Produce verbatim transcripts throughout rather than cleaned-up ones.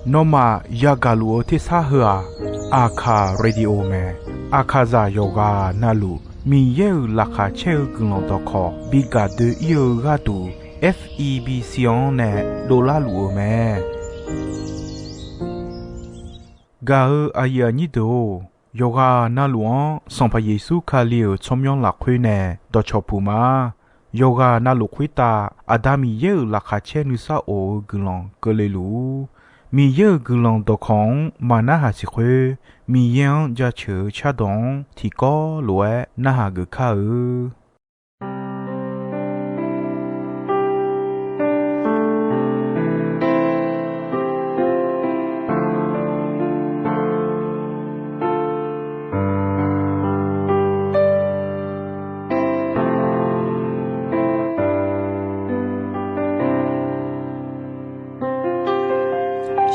Nawmaf yagaq luf-eu tersar heu-aq, Aqkaq Radio mae. Aqkaqzaq yawqghaq navluf Miqyaer-euq laqkhaq caer-eu guiqlanq dawqkawq bi gaq doe-ir-eu gharduq, F E B C-anr nae dovlar luf-eu mae. Gaq-eu aqyuif aqnyir deuq-or, yawqghaq navluf-anr Sanqpaq Yeqsur Kali-euq tsawrmyanr lafkhoer nae dawqcawq puq ma. Yawqghaq navluf khoertav Aqda Miqyaer-euq laqkhaq caer nuisar of-eu guiqlanq keuvle luf-ur. Miqyaer-euq guiqlanq dawqkawq-anr maqnarhaq siq khoer, Miqyaer-anr jaceuq-eu cardawq-anr tiqkawv lof-aer narhaq geuf kar-eu.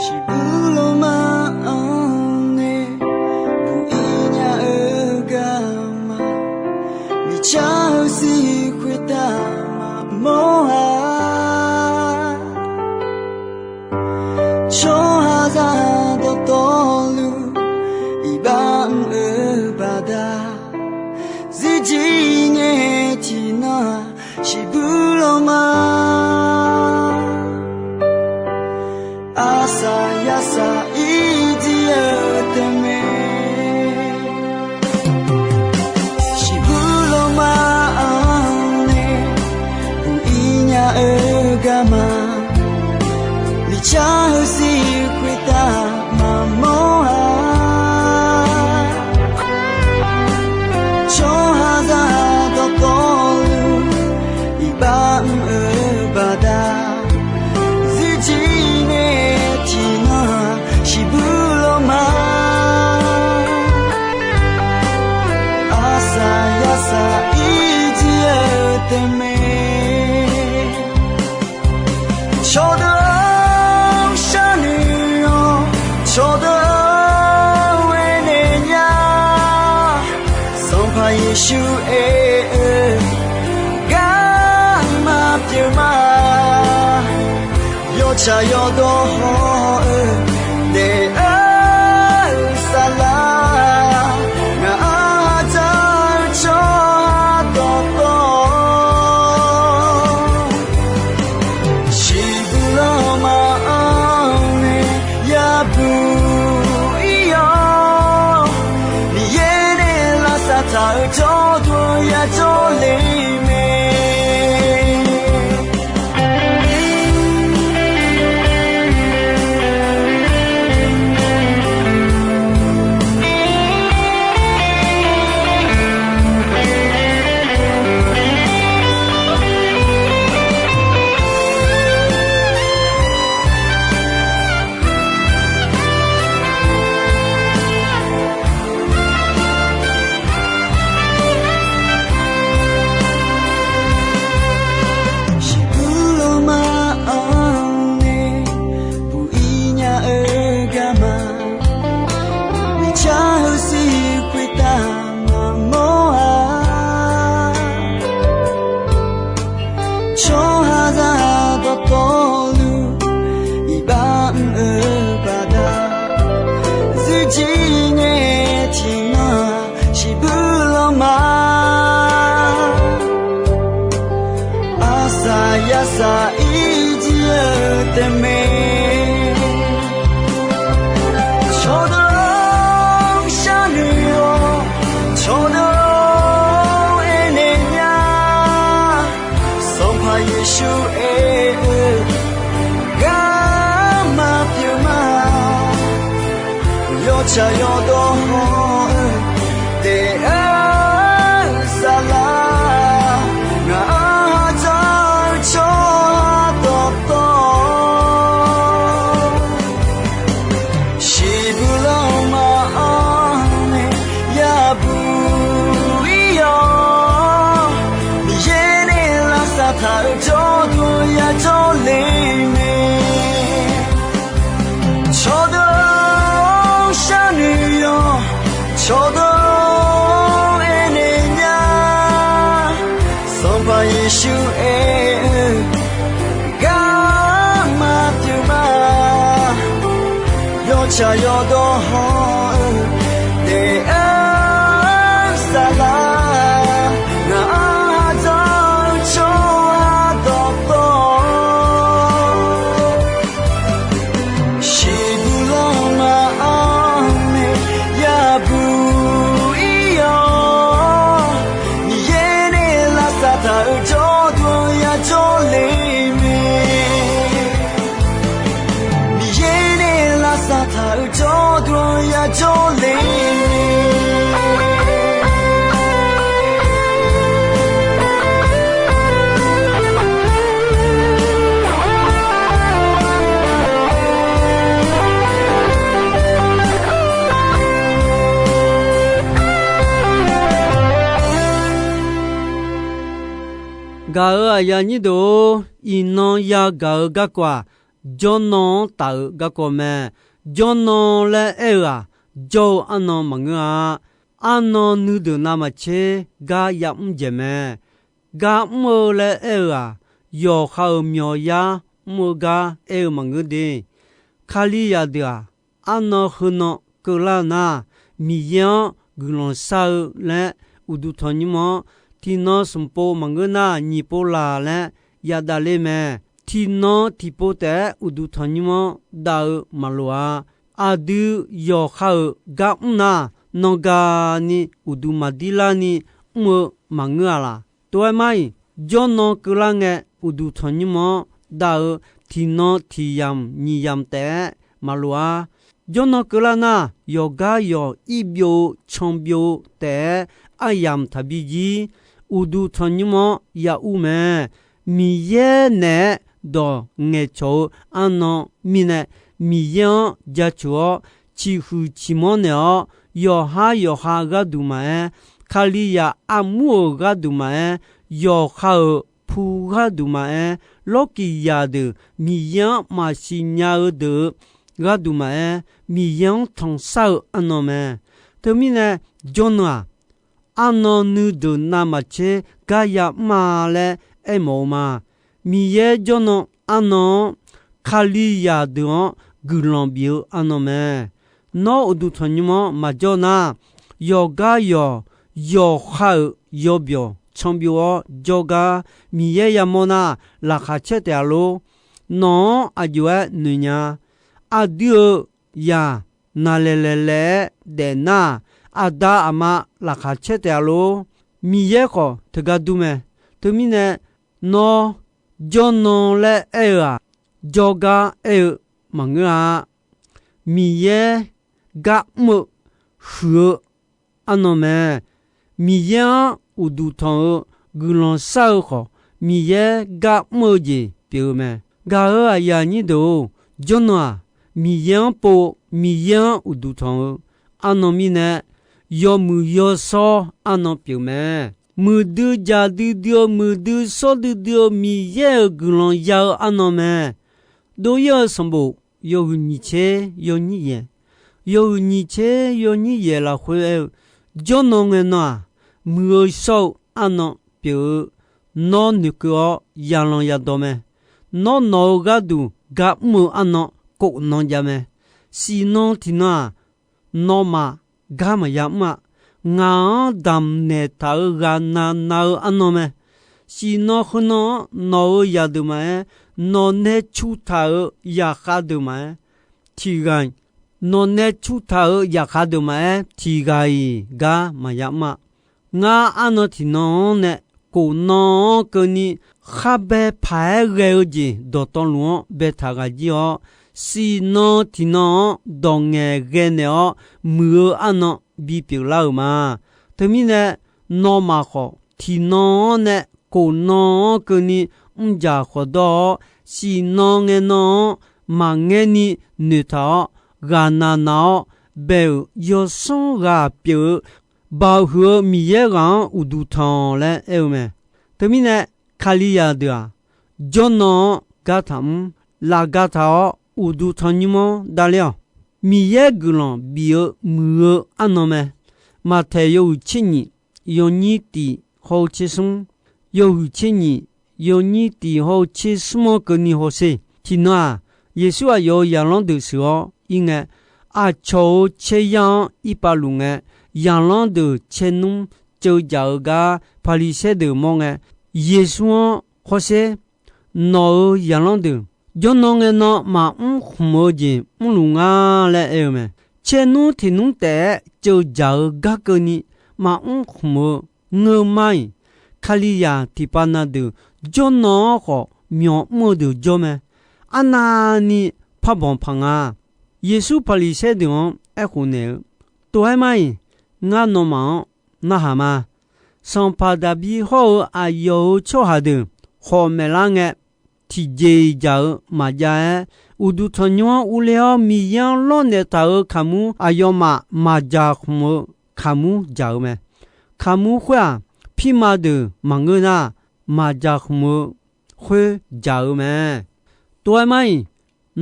Shiqbuq lawma-anr nae buq-ir nya-eu garma, miqcar-eu sir khoertav maqmawr-a. Tsawrhaqzaq dawqtawvluf iqbax mr-eu baqda, zirjir ngae tiqnan-aq, shiqbuq lawma arsaq yarsaq ir jir-eu tae mae. Shiqbuq lawma-anr nae buq-ir nya-eu garma, miqcar-eu sir khoertav maqmawr-a. Tsawrhaqzaq dawqtawvluf iqbax mr-eu baqda, zirjir ngae tiqnan-aq, shiqbuq lawma arsaq yarsaq ir jir-eu tae mae. Cawqdeuq-anr sharnoeq-awq, cawqdeuq-anr aernaeq nya, Sanqpaq Yeqsur aer-eu garma pyeuf ma. Yawtsaq yawdawr haw-eu daef-eu saflar, ngaq-anr dzaq-eu tsawrhaq dawqtawv, shiqbuq lawma-anr nae yabuq ir-awr, Miqyaer nae lavsav taq-eu jawrduq yajawr le mae. Shiqbuq lawma-anr nae buq-ir nya-eu garma, miqcar-eu sir khoertav maqmawr-a. Tsawrhaqzaq dawqtawvluf iqbax mr-eu baqda, zirjir ngae tiqnan-aq, shiqbuq lawma arsaq yarsaq ir jir-eu tae mae. Cawqdeuq-anr sharnoeq-awq, cawqdeuq-anr aernaeq nya, Sanqpaq Yeqsur aer-eu garma pyeuf ma. Yawtsaq yawdawr haw-eu daef-eu saflar, ngaq-anr dzaq-eu tsawrhaq dawqtawv, shiqbuq lawma-anr nae yabuq ir-awr, Miqyaer nae lavsav taq-eu jawrduq yajawr le mae. Cawqdeuq-anr sharnoeq-awq, Tsaq yawdawr hawr-eu daef-aer saflar, ngaq-anr ha dzanr-eu tsawrhaq dawqtawvluf, siqduq lanma-anr nae yabuq ir-awr, Miqyaer nae lavsav taq-euq jawrduq-anr yajawr le mae. Miqyaer nae lavsav taq-euq jawrduq-anr yajawr le mae. Gaq-euq aqyuif aqnyir deuq-or, iqnan yagaq-eu garkawv-aq, jawrnan-anr taf-eu garkawv mae. Jawrnan laer aer-eu-aq, jawr-eu arnan maqngeur-a. Arnan nuideuq navmaqtser gar yamr jaeq mae. Gar mr-eu laer aer-eu-aq, yawqha-euq myawqyar mr-eu gar aer-eu maqngeur de. Kalizaq deuq-aq, arnan heunan keuvlar-eu nar, Miqyaer-anr guiqlanq shar-eu laer uqduq tanqnymr-anr, tiqnan smq pov maqngeur nar nyiq pov laq laer yadav ler mae. Tiqnan tiqpov taef-aer uqduq tanqnymr-anr dav-eu maqloq-a. Aqdui yawqha-euq gar mr nar, nangani uqduq maqdir larni mr-eu maqngeur-a laq. Tov-aer mar-iq, jawrnan keuvlar ngae uqduq tanqnymr-anr dav-eu tiqnan tiq yamq nyiq yamq taef-aer maqloq-a. Jawrnan keuvlar nar, yawqgar yawq ir byov-eu can byov-eu taef-aer aryamq taqbi jir, uqduq tanqnymr-anr ya ur mae. Miqyaer naeq-aer dawq ngaeqcawq-eu arnan mirnae, Miqyaer-anr jaceuq-awr, ciqhuiq ciqmanr naeq-awr, yawqhar yawqha gharduq maqaer, Kalizaq armur-euq gharduq maqaer, yawqha-euq pu gharduq maqaer, lawrkiq zaqdeuq Miqyaer-anr maqsiq nya-eu deuq-eu gharduq maqaer, Miqyaer-anr tanqshar-eu arnan mae. Teumirnae, jawrnan-aq, arnan nuideuq navmaqtser gar yamr-a laer aermawf-eu ma. Miqyaer jawrnan arnan-anr, Kalizaq deuq-anr guiqlanq bif-eu arnan mae. Nawr uqduq tanqnymr-anr maqjawr nar, yawqgar yawq, yawqha-euq yawbyawq canbyov-awr jawrgar Miqyaer yamawr nar, laqkhaq caer taef-a lor. Nawq-anr aqjox-aer noeq nya. Aqdui-euq zaq naqlaeq laeq laeq-aer daef nar, aqda aqma laqkhaq caer taef-a lor. Miqyaer khawf teugar dur mae. Teumirnae, nawr jawrnan laer aer-eu-aq, jawrgar aer-eu maqngeur-a. Miqyaer gar mr-eu huiq-eu arnan mae. Miqyaer-anr uqduq tanq-eu guiqlanq shar-eu khawf, Miqyaer gar mr-eu jeq pyeuf-eu mae. Gaq-euq aqyuif aqnyir deuq-or, jawrnan-aq, Miqyaer-anr pov, Miqyaer-anr uqduq tanq-eu arnan mirnae, yawmuiq yawshawr arnan pyeuf mae. Muiqdui jaqdui dui-eu, muiqdui shawr duidui-eu Miqyaer-euq guiqlanq ya-eu arnan mae. Dov-ir-eu sanqbof yawhuiq nyiq tser yawnyir yaeq, yawhuiq nyiq tser yawnyir yaeq lafkhoer aer-eu, jawrnan ngae nan-aq, muiq-eu shawr-eu arnan pyeuf-eu, nawr noeqkeuv-awr yalan yadawq mae. Nawr nawq-eu gharduq gar mr-eu arnan kof nan jav mae. Siqnan tiqnan-aq, nawmaf gar maqya mr-a. Ngaq-anr damqnaeq taq-euq ghaqna na-eu arnan mae. Siqnan heunan-anr nawq-euq zaqdeuq maqaer, nawq nae cu taq-euq zaqkhav deuq maqaer, tiq ghaq, nawq nae cu taq-euq zaqkhav deuq maqaer tiq ghaq-iq gar maqya mr-a. Ngar arnan tiqnan-anr nae kof nan-anr keuvni kharbae paq-aer ghae-eu jeq dawqtawvluf-anr baetaq ghaq jir-awr, siqnan tiqnan-anr dawq ngaeqghae naeq-awr muiq-eu arnan bipyeuf lar-euq ma. Teumirnae, nawmaf khawf tiqnan-anr nae kof nan-anr keuvni mrjaq khawqdawr-awr, siqnan ngae nan-anr maqngaerni noeqtaq-awr, ghaqna na-awr bae-euq yawsanr ghaq pyeuf-eu, baoq huiq-eu Miqyaer ghaq-anr uqduq tanq laer aer-eu mae. Teumirnae, Kalizaq deuq-aq, jawrnan-anr gar taqmr, laf gar taq-awr uqduq tanqnymr-anr davler-awq. Miqyaer guiqlanq bif-eu muiq-eu arnan mae. Maqtaeq yawhuiq tser nyiq, yawnyir tiq hawr-eu tser smr, yawhuiq tser nyiq, yawnyir tiq hawr-eu tser smr-anr keuvni hawsher. Tiqnan-aq, Yeqsur aqyawf-euq zaqlanr deuq sheuq-awr ir ngae, aqcawq-euq caeryar-anr irpav luf ngae, zaqlanr deuq caernmr ceuv jaq-eu gar Paqliqsaer deuq mawr ngae, Yeqsur-anr, Hawsher, nawq-euq zaqlanr deuq jawrnan ngae nan maqmr khmq-eu jeq mrluf nga laer aer-eu mae. Caernmr tiqnmr taef-aer ceuv jaq-eu gar keuvni maqmr khmq-eu ngeur mar-iq, Kalizaq tiqpav na deuq jawrnan-anr khawf myawq mr-eu deuq jawr mae. Arnavni parbanq paq nga. Yeqsur Paqliqsaer deuq-anr aerkhof naeq-eu, Tov-aer mar-iq, ngar nawmaf-anr narhaq ma. Sanqpaq Daqbi hawr-eu aqyawf-euq tsawrhaq deuq khawf maeqlar ngae, tiqjeq-iq jaq-eu maqjav-aer, uqduq tanqnymr-anr urler-awr Miqyaer-anr lawrnaeq taq-euq kaqmur aqyawfmaf maqjaq khmq-eu kaqmur jaq-eu mae. Kaqmur khoer-aq, pirma deuq maqngeur nar, maqjaq khmq-eu khoer jaq-eu mae. Tov-aer mar-iq,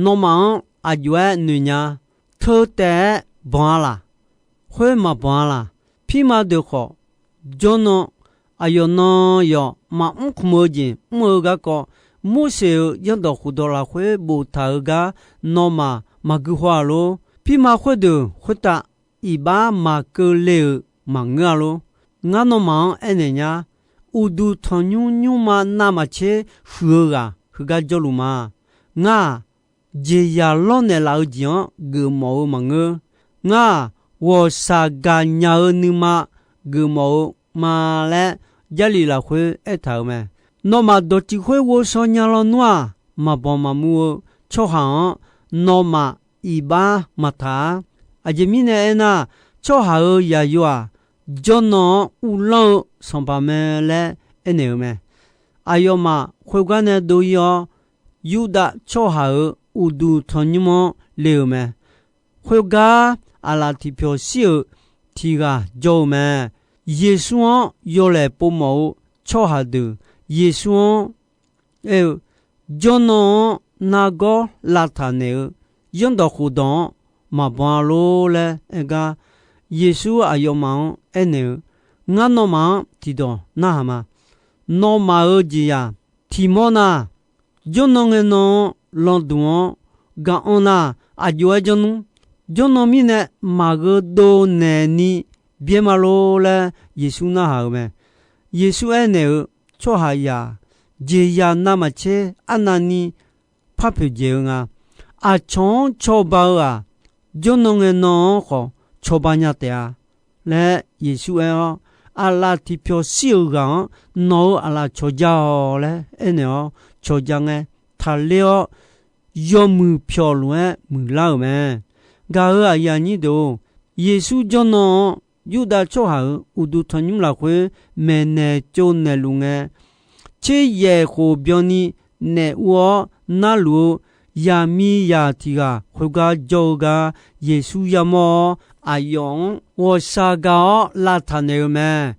nawmaf-anr aq jov-aer noeqnya. Teu taef-aer banq-a laq? Khoer maqbanq-a laq? Pirma deuq khawf, jawrnan aqyawf nan yawf maqmr khmq-eu jeq mr-eu garkawv, Morseq-euq zanrdawq khofdawq lafkhoer boftaq-euq gar nawmaf maqgui haw-a lor. Pirma khoerdeuq khoertav iqbax maqkeuvle-euq maqngeur-a lor. Ngar nawmaf-anr aernaeq nya. Uqduq tanqnymr nymrma navmaqtser huiq-eu ghaq heugar jawrluf ma. Ngar-aq, jeqzaq lawrnaeq laf-eu jeq-anr geufmawf-eu maqngeur. Ngar-aq, ghawqshaq gaqnya-eu nuima geufmawf-eu ma laer, Jarlif lafkhoer aertaq-euq mae. Nawmaf dawqtsuif khoer ghovshaw nya lawnmr-aq, maqbanq maqmuv-eu tsawrhaq-anr nawmaf iqbax maqtaq-ar. Aqjeq mirnae aernar, tsawrhaq-euq zaqyo-aq, jawrnan-anr uvlanr-eu sanqpaq mae laer aernaeq-euq mae. Aqyawfmaf khoergar nae dov-ir-awr, Yurdav tsawrhaq-euq uqduq tanqnymr-anr le-euq mae. Khoergar aqlaf tiqpyawq shir-euq tiq ghaq jawr-eu mae. Yeqsur-anr yawlaeq povmawf-eu tsawrhaq deuq Yeqsur-anr aer-eu, Jawrnan-anr nargawr lavtaq naeq-eu zanrdawq khofdawq-anr maqbanq-a lor laer aer gar, Yeqsur aqyawfmaf-anr aernaeq-eu, Ngar nawmaf-anr tiqdawq narhaq ma. Nawmaf-euq jeqzaq tiq mawr nar, jawrnan ngae nan-anr landuq-anr gaq-anr nar, aq jov-aer janr nmr. Jawrnan mirnae maqgheu dovnaeq ni byaer ma lor laer Yeqsur narhaq-euq mae. Yeqsur aernaeq-eu, Tsawrhaqzaq jeqzaq navmaqtser arnavni par poeqdzaeq-eu nga. Aqcawq-anr cawba-eu-aq, jawrnan ngae nan-anr khawf cawba nya taef-a laer Yeqsur aer-awr, Aqlaf tiqpyawq shir-euq ghaq-anr nawq-euq aqlaf cawqja-awq laer aernaeq-awr, cawqja ngae taqler-awr, yawmuiq pyawq lof-aer muiqlar-euq mae. Gaq-euq aqyuif aqnyir deuq-or, Yeqsur jawrnan-anr Yurdav tsawrhaq-euq uqduq tanqnymr lafkhoer maeqnaeq tsovnaeq luf ngae, tser yaef khof byanni naef ur-awr narluf-eu zaqmiqzaq tiq ghaq khoergar jawr-eu gar Yeqsur yamawr-awr, aqyawf-anr ghawqshaq gaq-awr lavtaq naeq-eu mae.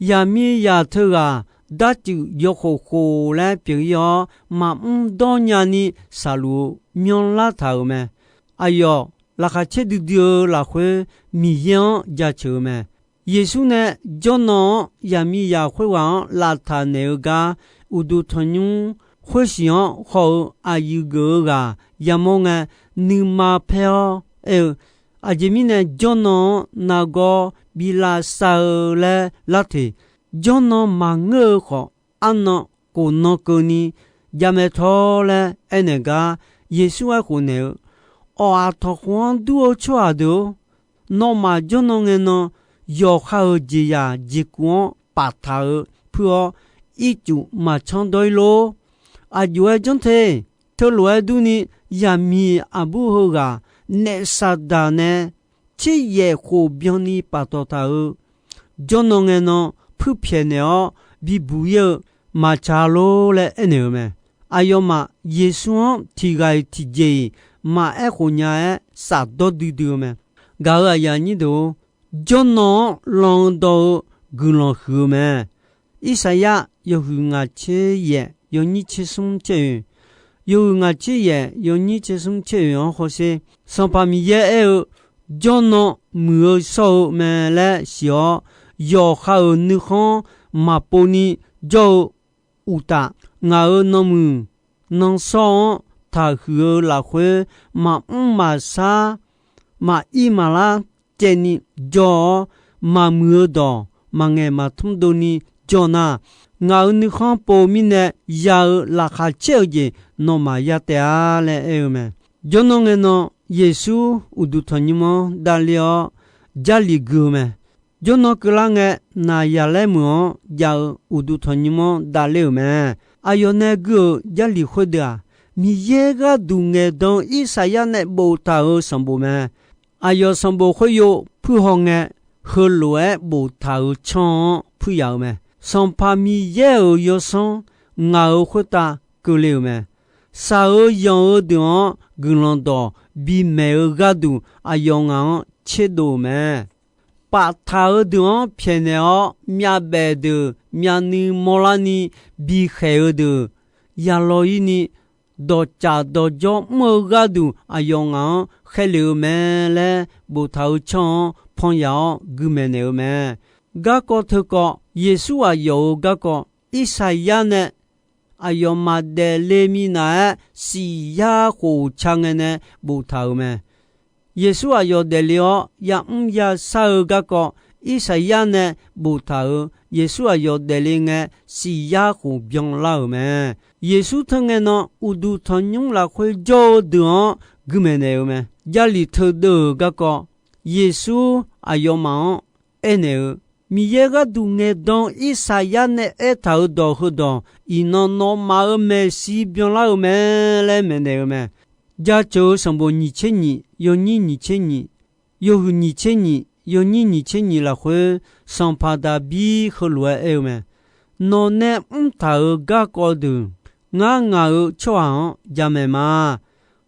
Zaqmiqzaq teughaq darcuif yawkhof khof laer pyeuf-ir-awr, maqmr dawrnya ni shaqluf-eu myanrlar taq-euq mae. Aqyawf laqkhaq caer duidui-eu lafkhoer Miqyaer-anr jaceuq-eu mae. Yeqsur nae jawrnan-anr zaqmiqzaq khoerghaq-anr lavtaq naeq-eu gar, uqduq tanqnymr khoersiq-anr haw-eu aqyuif geuf-eu ghaq yamawr ngae, nuima paer-awr aer-eu, Aqjeq mirnae jawrnan-anr nargawr bi lavsav-eu laer larteq. Jawrnan maqngeur-eu khawf, arnan khofnan keuvni jamaeq tawr laer aernaeq gar, Yeqsur aerkhof naeq-eu, Awq-aq tanqkhof-anr dur-eu tsawrhaq deuq-or, nawmaf jawrnan ngae nan yawqha-euq jeqzaq jeqkuv-anr paftaq-eu puir-awr, ircuf maqcanr dawr-ir lor. Aq jov-aer janr te. Teulof-aer durni, zaqmiq aqbur heughaq naef Saqdaq nae tser yaef khof byanni paftawf taq-euq jawrnan ngae nan puirpyaeq naeq-awr bibuq-ir-eu maqtsaq lor laer aernaeq-eu mae. Aqyawfmaf Yeqsur-anr tiq ghaq-iq tiqjeq-iq maqaer khof nya-aer shafdawr duidui-eu mae. Gaq-euq aqyuif aqnyir deuq-or, jawrnan-anr lan-eu dawr-eu guiqlanq huiq-eu mae. Irsaqyar yawhuiq ngaq tser yaef yawnyir tser smr tser oeq, yawhuiq ngaq tser yaef yawnyir tser smr tser oeq-anr hawsher, Sanqpaq Miqyaer aer-eu, Jawrnan muiq-eu shawr-eu mae laer siq-awr, yawqha-euq nuikhanr maqpov ni jawr-eu uqtaf, ngaq-euq nanmuiq nanshawr-anr taqhuiq-eu lafkhoer, maqmr maqshar maqir maqlar caevni jawr-awr, maqmuiq-eu dawq maqngaeq maqtmr dovni jawr nar, ngaq-euq nuikhanr pov-eu mirnae ya-eu laqkhaq caer-eu jeq nawmaf ya taef-a laer aer-eu mae. Jawrnan ngae nan, Yeqsur uqduq tanqnymr-anr davler-awr, Jarlif gui-eu mae. Jawrnan keuvlar ngae, naqyaq laer meuq-anr jav-eu uqduq tanqnymr-anr davler-euq mae. Aqyawf nae gui-euq Jarlif khoerdeuq-aq, Miqyaer gharduq ngaeqdan-eu Irsaqyar nae boftaq-euq sanqbof mae. Aqyawf sanqbof khoeryov puirhaw ngae, heulof-aer boftaq-euq canr-anr puir yaf-euq mae. Sanqpaq Miqyaer-euq yawsanr ngaq-euq khoertav keuvle-euq mae. Shaq-eu yanq-eu deuq-anr guiqlanq dawq bimaeq-eu gharduq aqyawf ngaq-anr tserdov-euq mae. Paftaq-eu deuq-anr pyaeqnaeq-awr, myavbaef deuq myavnuiv mawrlarni bikhaeq-eu deuq yalaw-ir ni, dawqcaf dawqjawr mr-eu gharduq aqyawf ngaq-anr khaerlef-eu mae laer boftaq-eu canr-anr pan yaf-awr gui maeqnaeq-eu mae. Garkawv teukawv, Yeqsur aqyawf-euq garkawv, Irsaqyar nae aqyawfmaf daefle minav-aer siq yar khof ca ngae nae boftaq-euq mae. Yeqsur aqyawf daefle-awr ya'mr yashar-eu garkawv, Irsaqyar nae boftaq-euq Yeqsur aqyawf daefle ngae siq yar khof byanlar-euq mae. Yeqsur teu ngae nan uqduq tanqnymr lafkhoer jawr-eu deuq-anr gui maeqnaeq-eu mae. Jarlif teudeuv-euq garkawv, Yeqsur aqyawfmaf-anr aernaeq-eu, Miqyaer gharduq ngaeqdan Irsaqyar nae aertaq-euq dawq heudawq, iqnan nawmaf-euq maeqshi byanlar-eu mae laer maeqnaeq-eu mae. Jaceuq-eu sanqbof nyiq tser nyiq, yawnyir nyiq tser nyiq, yawhuiq nyiq tser nyiq, yawnyir nyiq tser nyiq lafkhoer, sanqpaq Daqbir heulof-aer aer-eu mae. Nawq nae mrtaq-euq garkawv deuq, ngar ngaq-euq tsawrhaq-anr jamaeq ma.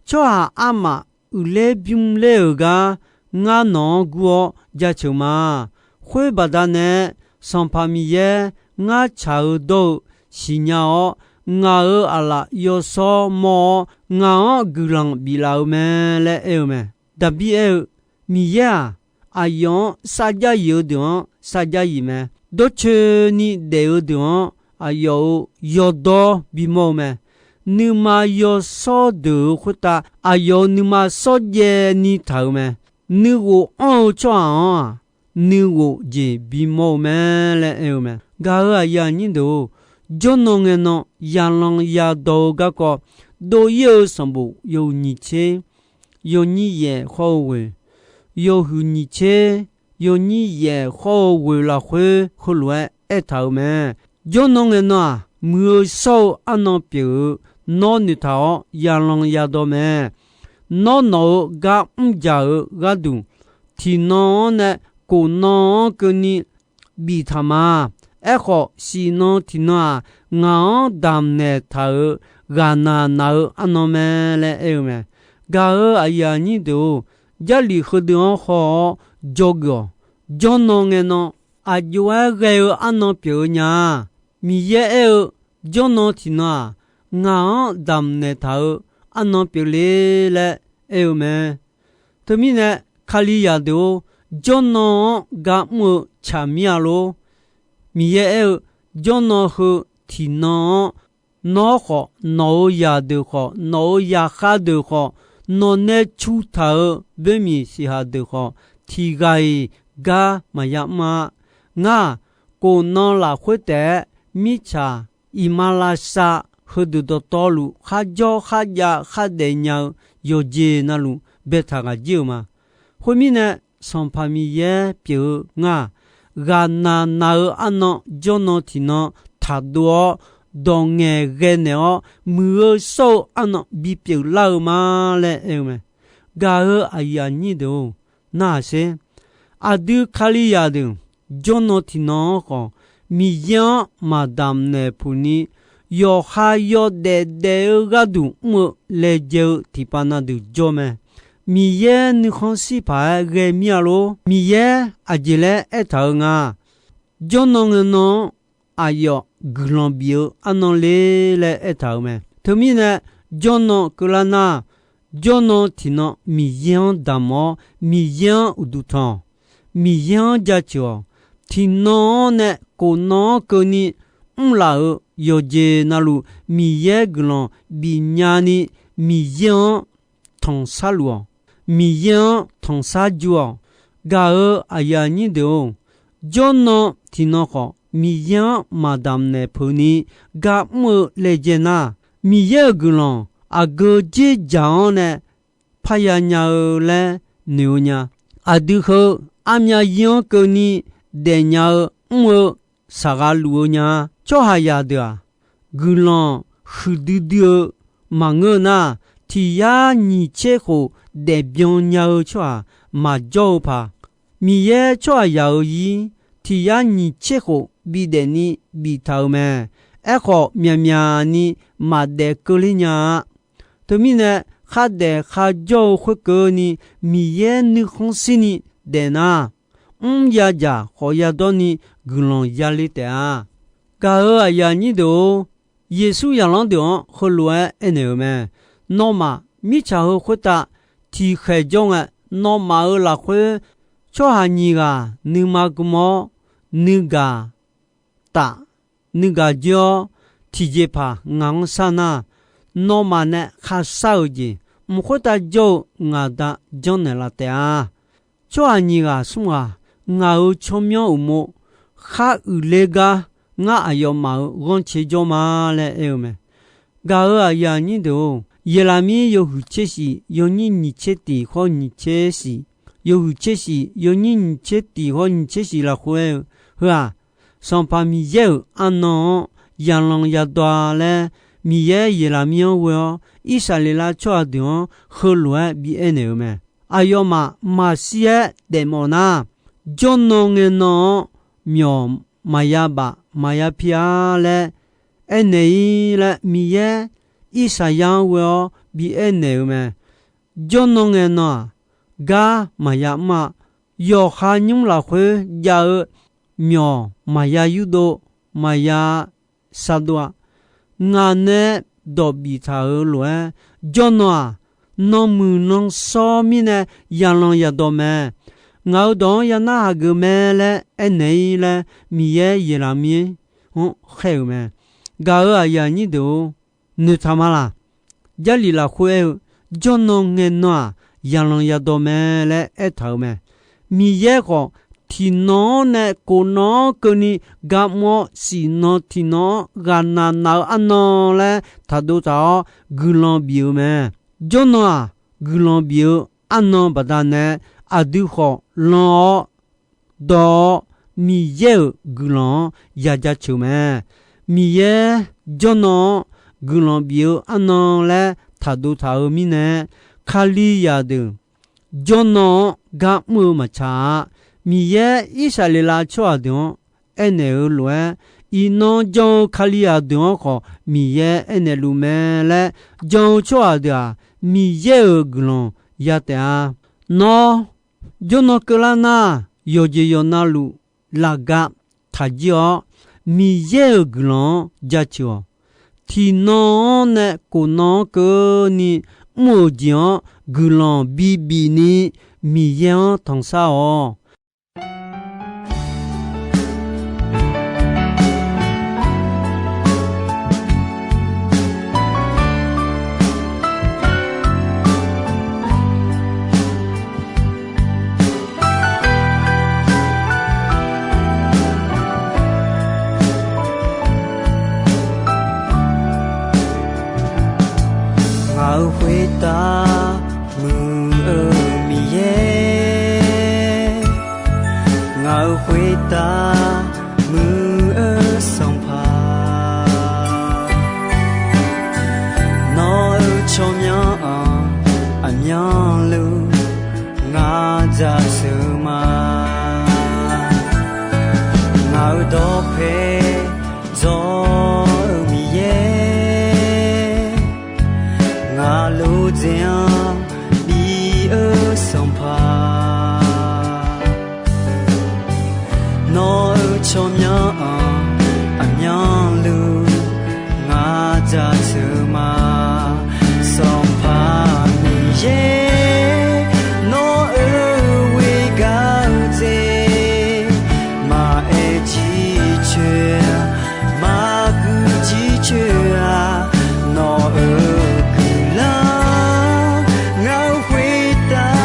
Tsawrhaq armaf uiqler bymrler-euq gar ngar nawq-anr gur-awr jaceuq ma. Khoer baqdanae, Sanqpaq Miqyaer ngar tsaq-eu dawr-eu siqnya-awr, ngaq-euq aqlaf yawshawr mawr-awr, ngaq-anr guiqlanq biflaf-eu mae laer aer-eu mae. Daqbir aer-eu, Miqyaer-aq, aqyawf-anr sarjax yif-eu deuq-anr sarjax yif mae. Dawrcoeni daef-eu deuq-anr aqyawf-euq yawdawr bimawr-eu mae. Nuima yawshawr deuq-euq khoertav aqyawf-euq nuima shawrjaev ni taq-euq mae. Nuighof anr-eu tsawrhaq-anr-aq, nuighof jeq bimawr-eu mae laer aer-eu mae. Gaq-euq aqyuif aqnyir deuq-or, jawrnan ngae nan yalan yadawq-eu garkawv, dov-ir-eu sanqbof yawhuiq nyiq tser, yawnyir yaef khawr-eu ghoeq, yawhuiq nyiq tser, yawnyir yaef khawr-eu ghoeq lafkhoer heulof-aer aertaq-euq mae. Jawrnan ngae nan-aq, muiq-eu shawr-eu arnan pyeuf-eu nawr noeqtaq-awr yalan yadawq mae. Nawr nawq-euq gar mrjaq-eu gharduq, tiqnan-anr nae kof nan-anr keuvni biftaq ma. Aerkhawf, siqnan tiqnan-aq, ngaq-anr damqnaeq taq-euq ghaqnaq naq-eu arnan mae laer aer-eu mae. Gaq-euq aqyuif aqnyir deuq-or, Jarlif heudeuq-anr haw-awr dzawgeuf-awq. Jawrnan ngae nan aqjox-aer ghae-eu arnan pyeuf-eu nya-a. Miqyaer aer-eu, jawrnan tiqnan-aq, ngaq-anr damqnaeq taq-eu arnan pyeufle laer aer-eu mae. Teumirnae, Kalizaq deuq-or, jawrnan-anr gar mr-eu tsaqmir-a lor. Miqyaer aer-eu, jawrnan heu tiqnan-anr, nawr khawf, nawq-euq zaqdeuq khawf, nawq-euq zaqkhav deuq khawf, nawq nae cu taq-euq boermiq siqhaq deuq khawf, tiqghaq-iq gar maqya mr-a. Ngar-aq, kof nan lafkhoer taef-aer mirtsaq iqmalavshav heudeuq dawqtawvluf kharjawr kharjav khardaef nya-eu yawqjeq navluf baetaq ghaq jir-euq ma. Khoermirnae, Sanqpaq Miqyaer pyeuf-eu ngar-aq, ghaqnaq naq-eu arnan jawrnan tiqnan taqdov-awr, dawq ngaeqghae naeq-awr, muiq-eu shawr-eu arnan bipyeuf lar-eu ma laer aer-eu mae. Gaq-euq aqyuif aqnyir deuq-or, narhaq sher. Aqdui Kalizaq deuq jawrnan tiqnan-anr khawf, Miqyaer-anr maqdamq naeq puq ni, yawqha yawdaef daef-eu gharduq mr-eu laejae-eu tiqpav na deuq jawr mae. Miqyaer nuikhanr shir paq-aer ghae mir-a lor. Miqyaer aqjeq laer aertaq-eu nga. Jawrnan ngae nan-anr aqyawf guiqlanq bif-eu arnan le laer aertaq-euq mae. Teumirnae, jawrnan keuvlar nar, jawrnan tiqnan Miqyaer-anr damq-awr, Miqyaer-anr uqduq tanq-awq. Miqyaer-anr jaceuq-awq. Tiqnan-anr nae kof nan-anr keuvni mrlaf-euq yawqjeq navluf Miqyaer guiqlanq bifnya ni Miqyaer-anr tanqsharluf-awq. Miqyaer-anr tanqsar jur-awq. Gaq-euq aqyuif aqnyir deuq-or, jawrnan tiqnan khawf Miqyaer-anr maqdamq naeq peuq ni gar mr-eu laejae nar, Miqyaer-euq guiqlanq aqgeu dzerdzaq-anr nae parya nya-eu laer noeq-eu nya. Aqdui heu armyav yir-anr keuvni daefnya-eu mr-eu saqghaq luf-eu nya-a. Tsawrhaqzaq deuq-aq, guiqlanq huiqdui dui-eu maqngeur nar, tiq yar nyiq tser khof daefbyan nya-eu tsawrhaq maqjawr-eu paq. Miqyaer tsawrhaqzaq-euq zir tiq yar nyiq tser khof bidaef ni biftaq-euq mae. Aerkhawf, myaqmyaq ni maqdaef keuvler nya-a. Teumirnae, khardaef kharjawr-eu khoerkeuvni Miqyaer nuikhanr shirni daefnar, mr yadzaq khawf yadawr ni guiqlanq yale taef-a. Gaq-euq aqyuif aqnyir deuq-or, Yeqsur zaqlanr deuq-anr heulof-aer aernaeq-euq mae. Nawmaf mirtsaq heu khoertav tiqkhaeq jawr ngae, nawmaf-euq lafkhoer tsawrhaq nyiq ghaq nuima gm-awr, nuigaq taf, nuigaq joer-awr, tiqjeq paq ngaq-anr shar nar, nawmaf nae kharshar-euq jeq mq khoertav jawr-eu ngaq Da janrnaeq laf taef-a. Tsawrhaq nyiq ghaq smr ghaq ngaq-euq tsawrmyanr uqmov khar uiqler gar ngar aqyawfmaf-euq ghanrcae jawr ma laer aer-eu mae. Gaq-euq aqyuif aqnyir deuq-or, Yeqlaqmir yawhuiq tser shif yawnyir nyiq tser tiq hawr nyiq tser shif, yawhuiq tser shif yawnyir nyiq tser tiq hawr nyiq tser shif lafkhoer aer-eu, heu-aq, Sanqpaq Miqyaer-euq arnan-anr yalanq yadawq-a laer, Miqyaer Yeqlaqmir-anr ghoe-awr Irsaqleqlav tsawrhaq deuq-anr heulof-aer bi aernaeq-eu mae. Aqyawfmaf maqshir-aer daefmawf nar, jawrnan ngaenan-anr myawq maqya baf maqya pi-a laer aernaeq-ir laer, Miqyaer Irsaqyar-anr ghoe-awr bi aernaeq-eu mae. Jawrnan ngaenan-aq, gar maqya mr-a. Yawqha nymr lafkhoer jav-eu myawq maqya yurdov, maqya sardov-a. Ngaq nae dawq biftaq-euq lof-aer, jawrnan-aq, nanmuiq nan shawr mirnae yalanq yadawq mae. Ngaq-euq dawq-anr yanar hageuf mae laer aernaeq-ir laer, Miqyaer Yeqlaqmir-anr khaer-euq mae. Gaq-euq aqyuif aqnyir deuq-or, noeqtaq ma laq? Jarlif lafkhoer aer-eu, jawrnan ngaenan-aq, yalanq yadawq mae laer aertaq-euq mae. Miqyaer khawf, tiqnan-anr nae kof nan-anr keuvni garmr-awr, siqnan tiqnan-anr ghaqnaq naq-eu arnan laer taqdov taq-awr guiqlanq bif-eu mae. Jawrnan-aq, guiqlanq bif-eu arnan baqdanae, aqdui khawf lan-awr dawq-awr, Miqyaer-euq guiqlanq-anr ya jaceuq mae. Miqyaer jawrnan-anr guiqlanq bif-eu arnan laer taqdov taq-eu mirnae, Kalizaq deuq jawrnan-anr gar mr-eu maqtsaq-a. Miqyaer Irsaqleqlav tsawrhaq deuq-anr aernaeq-eu lof-aer, iqnan jan-eu Kalizaq deuq-anr khawf Miqyaer aernaeq luf mae laer, jan-eu tsawrhaq deuq-aq, Miqyaer-euq guiqlanq ya taef-a. Nawr jawrnan keuvlar nar, yawqjeq yawqnavluf lafgaq taqjir-awr, Miqyaer-euq guiqlanq-anr jaceuq-awq. Tiqnan-anr nae kof nan-anr keuvni mr-euq jeq-anr guiqlanq bibif ni Miqyaer-anr tanqsar-awq. Ngaq-euq khoertav muiq-eu Miqyaer, ngaq-euq khoertav muiq-eu Sanqpaq, nawr-euq tsawrmyanr-anr aqmyanluf ngaq jaceuq ma. Ngaq-euq dawqpae zawr-eu Miqyaer, ngaq lof dzaeq-anr bif-eu Sanqpaq, nawr-euq tsawrmyanr-anr aqmyanluf ngaq jaceuq ma. Sanqpaq Miqyaer, nawr-euq ghoer gar-eu dzaeq maqaer jircoer-a, maqguir jircoer-a, nawq-euq guiqlanq ngaq-euq khoertav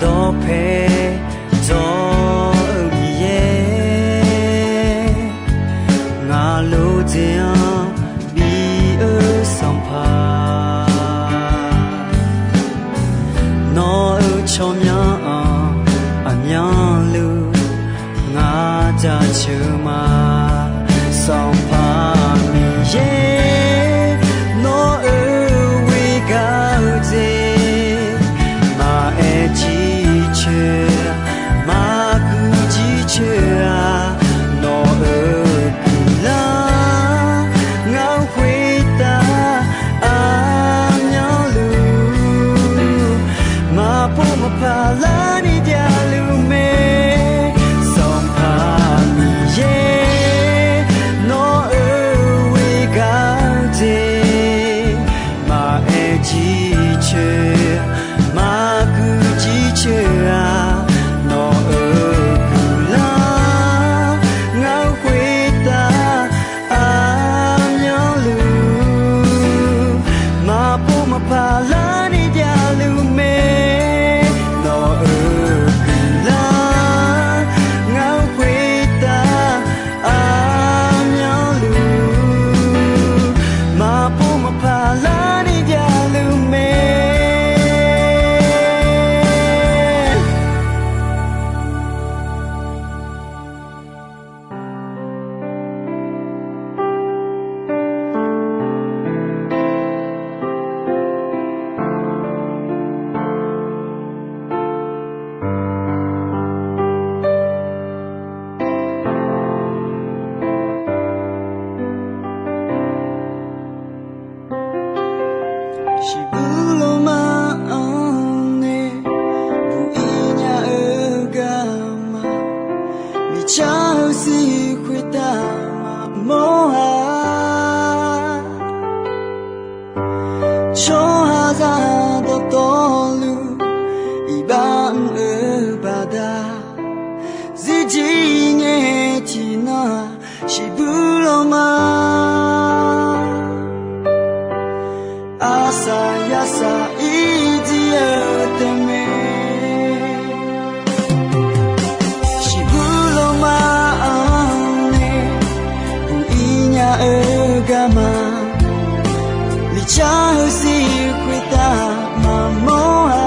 Dawqpae dawq-eu Miqyaer, ngaq lof dzaeq-anr bi-eu Sanqpaq, nawq-euq tsawrmyanr-anr aqmyanluf ngaq jaceuq ma. Sanqpaq Miqyaer, nawq-euq ghoer gaq-eu jeq maqaer jircoer, maqguq jircoer-a. Nawq-euq guiqlanq ngaq-anr khoertav aqmyanluf maqpov maqpaq larni javluf mae. Sanqpaq Miqyaer, nawq-euq ghoer gaq-eu jeq maqaer jircoer, maqguq jircoer-a. Nawq-euq guiqlanq ngaq-anr khoertav aqmyanluf maqpov maqpaq larni javluf mae. Nawq-euq guiqlanq ngaq-anr khoertav aqmyanluf maqpov maqpaq larni javluf mae. Shiqbuir lawrma-anr nae buq-ir nya-eu garma, miqcar-eu zir khoertav maqmawr-a. Tsawrhaqzaq dawqtawvluf iqbax mr-eu baqda, zirjir ngae tiqnan shiqbuir lawrma, arsaq yarsaq ir jir-eu tae mae. Shiqbuir lawrma-anr nae buq-ir nya-eu garma, miqcar-eu zir khoertav maqmawr-a.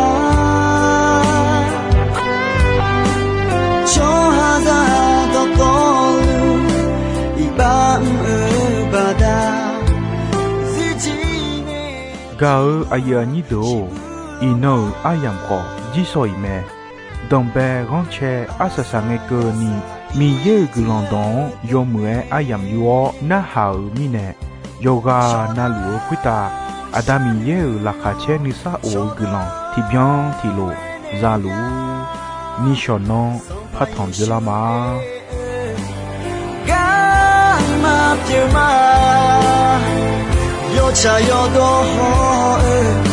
Tsawrhaqzaq dawqtawvluf iqbax mr-eu baqda, zirjir ngae. Gaq-eu aqyuif aqnyir deuq-or, iqnan-euq aryamq khawf jirsawq iq mae. Danqbae ghanrcae arsaq saq ngae keuvni, Miqyaer-euq guiqlanq dawq-anr yawmuiq-aer aryamq yur-awr narhaq-euq mirnae, yawqghaq navluf-eu khoertav Aqda Miqyaer-euq laqkhaq caer nuisar of-eu guiqlanq tiqbyan tiqlof za luf-ur. Nishawq nanr partanq dzeurlar ma. Garma pyeuf ma, yawtsaq yawdawr haw-eu